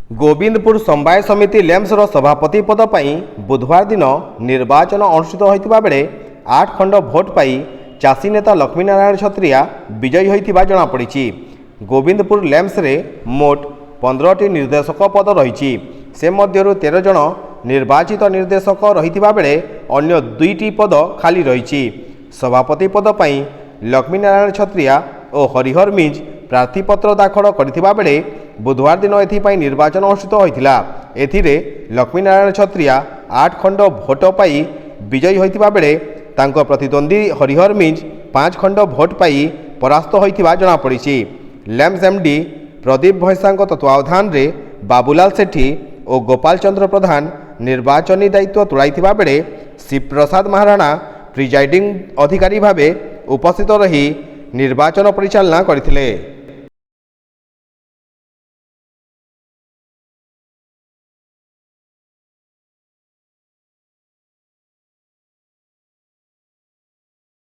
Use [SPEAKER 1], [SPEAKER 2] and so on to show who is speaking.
[SPEAKER 1] ଗୋବିନ୍ଦପୁର ସମବାୟ ସମିତି ଲେମ୍ସର ସଭାପତି ପଦ ପାଇଁ ବୁଧବାର ଦିନ ନିର୍ବାଚନ ଅନୁଷ୍ଠିତ ହୋଇଥିବା ବେଳେ 8 ଖଣ୍ଡ ଭୋଟ ପାଇ ଚାଷୀ ନେତା ଲକ୍ଷ୍ମୀନାରାୟଣ ଛତ୍ରିଆ ବିଜୟୀ ହୋଇଥିବା ଜଣାପଡ଼ିଛି। ଗୋବିନ୍ଦପୁର ଲେମ୍ସରେ ମୋଟ 15ଟି ନିର୍ଦ୍ଦେଶକ ପଦ ରହିଛି। ସେ ମଧ୍ୟରୁ 13 ଜଣ ନିର୍ବାଚିତ ନିର୍ଦ୍ଦେଶକ ରହିଥିବା ବେଳେ ଅନ୍ୟ 2ଟି ପଦ ଖାଲି ରହିଛି। ସଭାପତି ପଦ ପାଇଁ ଲକ୍ଷ୍ମୀନାରାୟଣ ଛତ୍ରିଆ ଓ ହରିହର ମିଞ୍ଜ ପ୍ରାର୍ଥୀପତ୍ର ଦାଖଲ କରିଥିବା ବେଳେ ବୁଧବାର ଦିନ ଏଥିପାଇଁ ନିର୍ବାଚନ ଅନୁଷ୍ଠିତ ହୋଇଥିଲା। ଏଥିରେ ଲକ୍ଷ୍ମୀନାରାୟଣ ଛତ୍ରିଆ 8 ଖଣ୍ଡ ଭୋଟ ପାଇ ବିଜୟୀ ହୋଇଥିବା ବେଳେ ତାଙ୍କ ପ୍ରତିଦ୍ୱନ୍ଦ୍ୱୀ ହରିହର ମିଞ୍ଜ 5 ଖଣ୍ଡ ଭୋଟ ପାଇ ପରାସ୍ତ ହୋଇଥିବା ଜଣାପଡ଼ିଛି। ଲ୍ୟାମ୍ସ ଏମ୍ଡି ପ୍ରଦୀପ ଭଇସାଙ୍କ ତତ୍ତ୍ୱାବଧାନରେ ବାବୁଲାଲ ସେଠୀ ଓ ଗୋପାଳ ଚନ୍ଦ୍ର ପ୍ରଧାନ ନିର୍ବାଚନୀ ଦାୟିତ୍ୱ ତୁଲାଇଥିବା ବେଳେ ଶିବପ୍ରସାଦ ମହାରଣା ପ୍ରିଜାଇଡିଂ ଅଧିକାରୀ ଭାବେ ଉପସ୍ଥିତ ରହି ନିର୍ବାଚନ ପରିଚାଳନା କରିଥିଲେ।